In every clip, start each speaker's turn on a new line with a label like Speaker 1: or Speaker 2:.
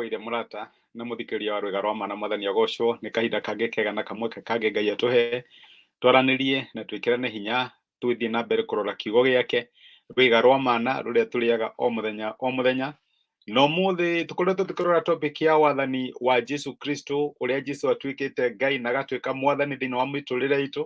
Speaker 1: Nĩndakũhoire mũrata na mũthikĩrĩria wa rwĩga rwa ma na mwathani agocwo nĩ kahinda kangĩ kega na kamweke kangĩ Ngai atũhe twaranĩrie na twĩkĩrane hinya tũgĩthiĩ na mbere kũrora kiugo gĩake rwĩga rwa mana rũrĩa tũrĩaga o mũthenya o mũthenya. Na ũmũthĩ tũkoretwo tũkĩrora topic ya wathani wa Jesu Kristo, ũrĩa Jesu atuĩkĩte Ngai na agatuĩka mwathani thĩinĩ wa mĩtũrĩre itũ.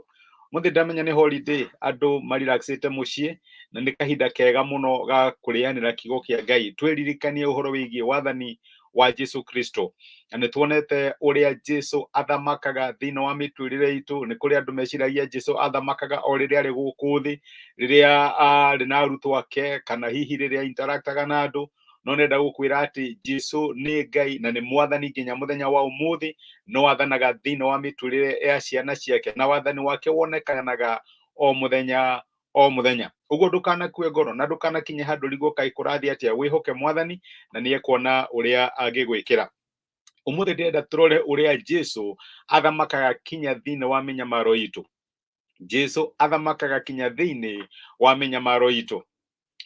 Speaker 1: Mũthĩ ndamenya nĩ holiday, andũ marelaxĩte mũciĩ na nĩ kahinda kega mũno ga kũrĩanĩra kiugo kĩa Ngai, twĩririkanie ũhoro wĩgiĩ wathani wa Jesu Kristo. Na nĩ tuonete ũrĩa Jesu athamakaga thĩinĩ wa mĩtũrĩre itũ. Nĩ kũrĩ andũ meciragia Jesu athamakaga o rĩrĩa arĩ gũkũ thĩ, rĩrĩa arĩ na arutwo ake, kana hihi rĩrĩa interactaga na andũ. No nenda gũkwĩra atĩ Jesu nĩ Ngai na nĩ mwathani nginya mũthenya wa ũmũthĩ, no athanaga thĩinĩ wa mĩtũrĩre ya ciana ciake, na wathani wake wonekanaga o mũthenya o mũthenya. Ũguo ndũkanakue ngoro na ndũkanakinye handũ ũrigwo kaĩ kũrathiĩ atĩa, wĩhoke mwathani na nĩ ekuona ũrĩa angĩgwĩkĩra. Ũmũthĩ ndĩrenda tũrore ũrĩa Jesu athamakaga kinya thĩinĩ wa mĩnyamaro itũ. Jesu athamakaga kinya thĩinĩ wa mĩnyamaro itũ.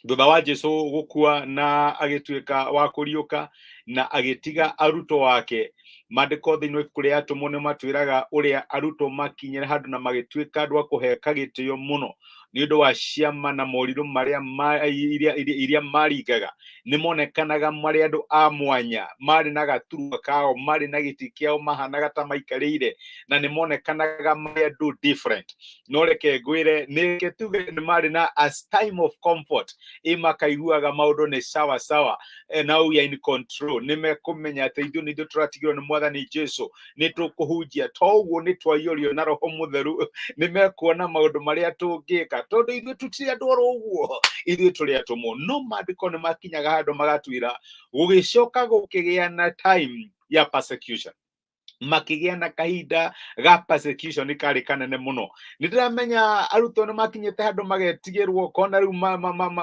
Speaker 1: Thutha wa Jesu gũkua na agĩtuĩka wa kũriũka na agĩtiga arutwo ake, maandĩko thĩinĩ wa ibuku rĩa Atũmwo nĩ matwĩraga ũrĩa arutwo makinyire handũ na magĩtuĩka andũ a kũheka gĩtĩo mũno nĩ ũndũ wa ciama na morirũ marĩa iria maringaga. Nĩ monekanaga marĩ andũ a mwanya, marĩ na gaturwa kao, marĩ na gĩtĩ kĩao mahanaga ta maikarĩire, na nĩ monekanaga marĩ andũ different. No reke ngwĩre, nĩ reke tuge nĩ marĩ na a time of comfort, ĩ makaiguaga maũndũ nĩ sawa sawa, now we are in control. Nĩ mekũmenya atĩ ithuĩ nĩ ithuĩ tũratigirwo nĩ mwathani Jesu, nĩ tũkũhunjia to ũguo nĩ twaiyũrio na roho mũtheru. Nĩ mekuona maũndũ marĩa tũngĩka tondũ ithuĩ tũtirĩ andũ oro ũguo, ithuĩ tũrĩ atũmwo. No maandĩko nĩ makinyaga handũ magatwĩra gũgĩcoka gũkĩgĩa na time ya persecution, makĩgĩa na kahinda ga persecution karĩ kanene mũno. Nĩ ndĩramenya arutwo nĩ makinyĩte handũ magetigĩrwo, kona rĩu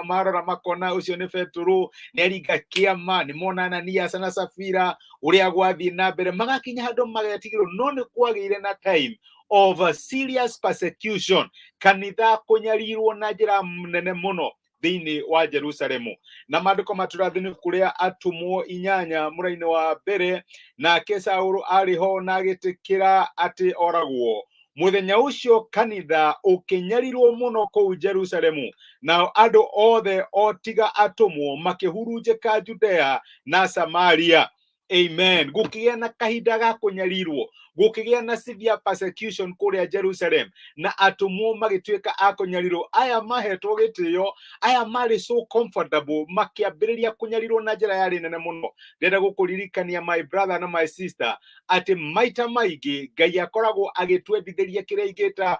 Speaker 1: marora makona ũcio nĩ Betũrũ nĩ aringa kĩama, nĩ mona Ananias na Safira ũrĩa gwathiĩ na mbere, magakinya handũ magetigĩrwo. No nĩ kwagĩire na time of a serious persecution, kanitha kũnyarirwo na njĩra nene mũno thĩinĩ wa Jerusalemu. Na maandĩko matũrathĩ kũrĩa atũmwo 8 mũraini wa mbere, nake Saũlũ arĩ ho na agĩtĩkĩra atĩ oragwo. Mũthenya ũcio kanitha ũkĩnyarirwo mũno kũu Jerusalemu, nao andũ othe o tiga atũmwo makĩhurunjĩka Judea na Samaria. Amen. Gũkĩgĩa na kahinda ga kũnyarirwo, gũkĩgĩa na severe persecution kũrĩa Jerusalem, na atũmwo magĩtuĩka a kũnyarirwo. Aya mahetwo gĩtĩo, aya marĩ so comfortable, makĩambĩrĩria kũnyarirwo na njĩra yarĩ nene mũno. Ndĩrenda gũkũririkania, my brother na my sister, atĩ maita maingĩ Ngai akoragwo agĩtwendithĩria kĩrĩa ingĩta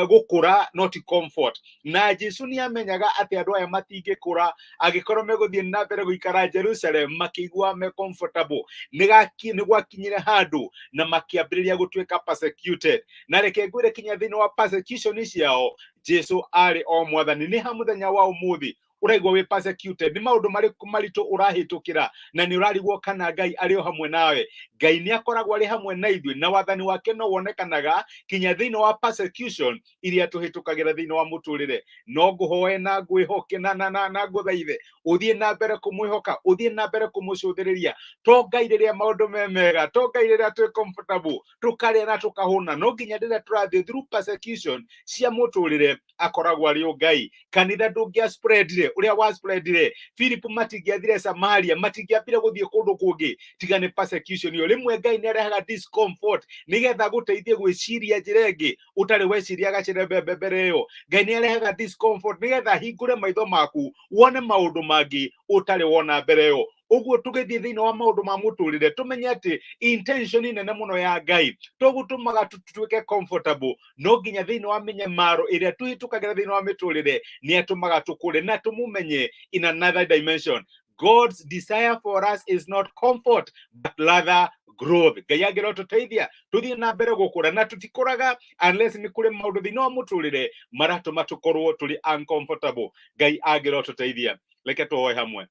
Speaker 1: gũkũra, not comfort. Na Jesu nĩ amenyaga atĩ andũ aya matingĩkũra angĩkorwo megũthiĩ na mbere gũikara Jerusalem makĩigua me comfortable. Nĩ gwakinyire handũ na makĩambĩrĩria gũtuĩka persecuted. Na reke ngwĩre, kinya thĩinĩ wa persecution ciao Jesu arĩ o mwathani. Nĩ ha mũthenya wa ũmũthĩ ũraigua wĩ persecuted? Nĩ maũndũ marĩkũ maritũ ũrahĩtũkĩra na nĩ ũrarigwo kana Ngai arĩ o hamwe nawe? Ngai nĩ akoragwo arĩ hamwe na ithuĩ, na wathani wake no wonekanaga kinya thĩinĩ wa persecution iria tũhĩtũkagĩra thĩinĩ wa mũtũrĩre. No ngũhoe na ngwĩhoke na ngũthaithe ũthiĩ na mbere kũmwĩhoka, ũthiĩ na mbere kũmũcũthĩrĩria. To Ngai rĩrĩa maũndũ me mega, to Ngai rĩrĩa twĩ comfortable, tũkarĩa na tũkahũna, no nginya rĩrĩa tũrathiĩ through persecution cia mũtũrĩre akoragwo arĩ o Ngai. Kanitha ndũngĩa spreadire ũrĩa wa spreadire, Philip matingĩathire Samaria, matingĩambire gũthiĩ kũndũ kũngĩ tiga nĩ persecution ĩyo. Rĩmwe Ngai nĩ arehaga discomfort nĩgetha gũteithie gwĩciria njĩra ĩngĩ ũtarĩ weciria gacĩra mbembe mbere ĩyo. Ngai nĩ arehaga discomfort nĩgetha ahingũre maitho maku wone maũndũ mangĩ ũtarĩ wona mbere ĩyo. Ũguo tũgĩthiĩ thĩinĩ wa maũndũ ma mũtũrĩre, tũmenye atĩ intention nene mũno ya Ngai to gũtũmaga tũtuĩke comfortable, no nginya thĩinĩ wa mĩnyamaro ĩrĩa tũhĩtũkagĩra thĩinĩ wa mĩtũrĩre nĩ atũmaga tũkũre na tũmũmenye in another dimension. God's desire for us is not comfort but rather growth. Ngai angĩrotũteithia tũthiĩ na mbere gũkũra, na tũtikũraga unless nĩ kũrĩ maũndũ thĩinĩ wa mũtũrĩre maratũma tũkorwo tũrĩ uncomfortable. Ngai angĩrotũteithia. Reke tũhoe hamwe.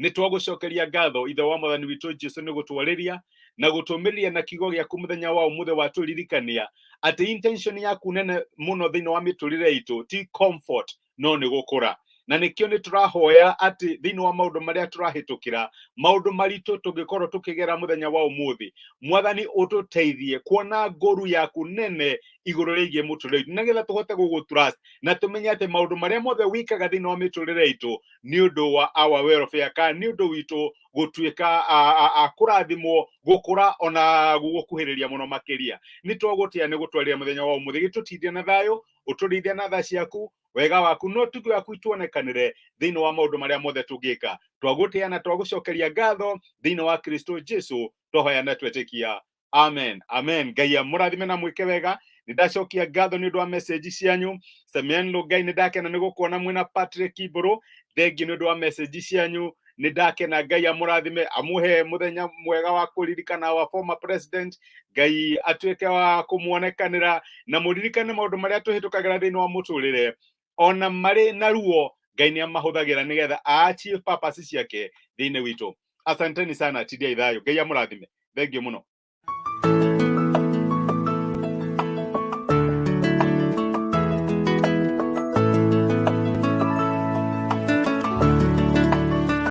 Speaker 1: Nĩ twagũcokeria ngatho, Ithe wa mwathani witũ Jesu, nĩ gũtwarĩria na gũtũmĩrĩria na kiugo gĩaku mũthenya wa ũmũthĩ. Watũririkania atĩ intention yaku nene mũno thĩinĩ wa mĩtũrĩre itũ ti comfort no nĩ gũkũra. Na nĩkĩo nĩ tũrahoya atĩ thĩinĩ wa maũndũ marĩa tũrahĩtũkĩra, maũndũ maritũ tũngĩkorwo tũkĩgera mũthenya wa ũmũthĩ, Mwathani ũtũteithie kuona ngũru yaku nene igũrũ rĩgiĩ mũtũrĩre witũ, nĩgetha tũhote gũgũ trust na tũmenye atĩ maũndũ marĩa mothe wĩkaga thĩinĩ wa mĩtũrĩre itũ nĩ ũndũ wa our welfare, kana nĩ ũndũ witũ gũtuĩka a kũrathimwo, gũkũra ona gũgũkuhĩrĩria mũno makĩria. Nĩ twagũtĩa nĩ gũtwarĩra mũthenya wa ũmũthĩ, gĩtũtindie na thayũ, ũtũrĩithie na tha ciaku, wega waku na ũtugi waku ituonekanĩre thĩinĩ wa maũndũ marĩa mothe tũngĩka. Twagũtĩa na twagũcokeria ngatho thĩinĩ wa Kristo Jesu, twahoya na twetĩkia, amen, amen. Ngai amũrathime na mwĩke wega. Nĩ ndacokia ngatho nĩ ũndũ wa message cianyu. Samian Lũngai, nĩ ndakena nĩ gũkuona mwĩna Patrick Mbũrũ, thengiũ nĩ ũndũ wa message cianyu, nĩ ndakena. Ngai amũrathime, amũhe mũthenya mwega wa kũririkana wa former president. Ngai atuĩke wa kũmuonekanĩra na mũririkane maũndũ marĩa tũhĩtũkagĩra thĩinĩ wa mũtũrĩre, ona marĩ na ruo, Ngai nĩ amahũthagĩra nĩgetha a achieve purpose ciake thĩinĩ witũ. Asanteni sana, tindiai thayũ, Ngai amũrathime, thengiũ mũno.